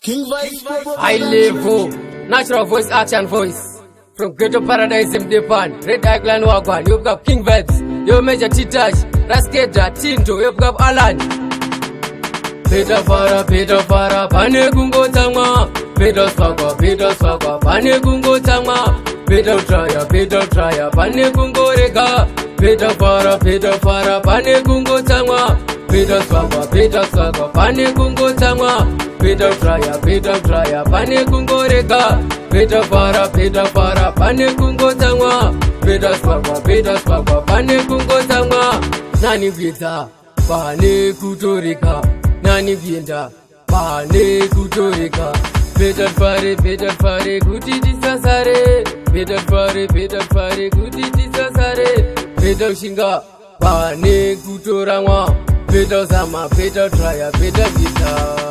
King Vibes High level, natural voice, action voice. From Ghetto Paradise Mdepan, Red Eye Clan Wagwan, you've got King Vibes, yo Major T-Touch, Raskeda, Tinto, you've got Alan. Better fara, better fara, pane kungotsamwa. Better swagwa, better swagwa, pane kungotsamwa. Better trya, better trya, pane kungorega. Better fara, better fara, pane kungotsamwa. Better swagwa, better swagwa, pane kungotsamwa. Better trya, better trya, pane kungorega. Better fara, better fara, pane kungotsamwa. Better swagwa, better swagwa, pane kungotsamwa. Nani kuita, pane kutoreka. Nani kuenda, pane kutoreka. Better fare, better fare, kuti tisasare. Better fare, better fare, kuti tisasare. Better kushinga, pane kutoramwa. Better zama, better trya, better kuita.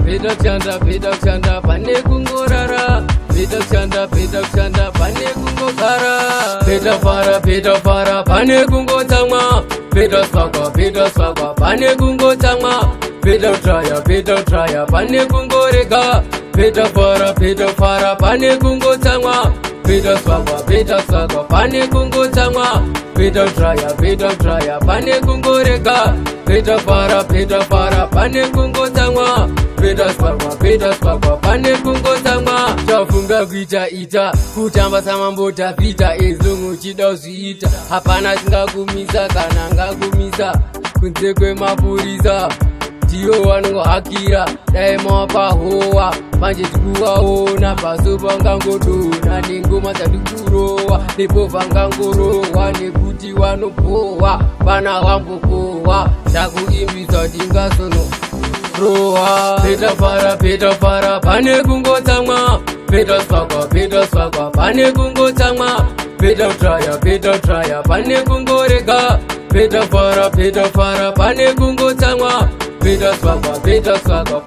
Better kushanda, better kushanda, pane kungorara. Better kushanda, better kushanda, pane kungogara. Better fara, better fara, pane kungotsamwa. Better swagwa, better swagwa, pane kungotsamwa. Better trya, better trya, pane kungorega. Better fara, better fara, pane kungotsamwa. Better swagwa, better swagwa, pane kungotsamwa. Better trya, better trya, pane kungorega. Better fara, better fara, pane kungotsamwa. Better swagwa, better swagwa, pane kungotsamwa. Chafunga kuita ita, kutamba samambo Dhavhidha, as long uchida kuzviita. Hapana chingakumisa kana ngakumisa, kunze kwemapurisa ndiyo vanongohakira. Dai mapahowa manje tikuvaona paso vangangodonha nengoma dzandikurowa, nepo vangangorohwa nekuti vanobhowa vana vambokohwa. Ndakuimbisa ndingasono rowa. Better fara, better fara, pane kungotsamwa. Better swagwa, better swagwa, pane kungotsamwa. Better trya, better trya, pane kungorega. Better fara, better fara, pane kungotsamwa. Better swagwa, better swagwa.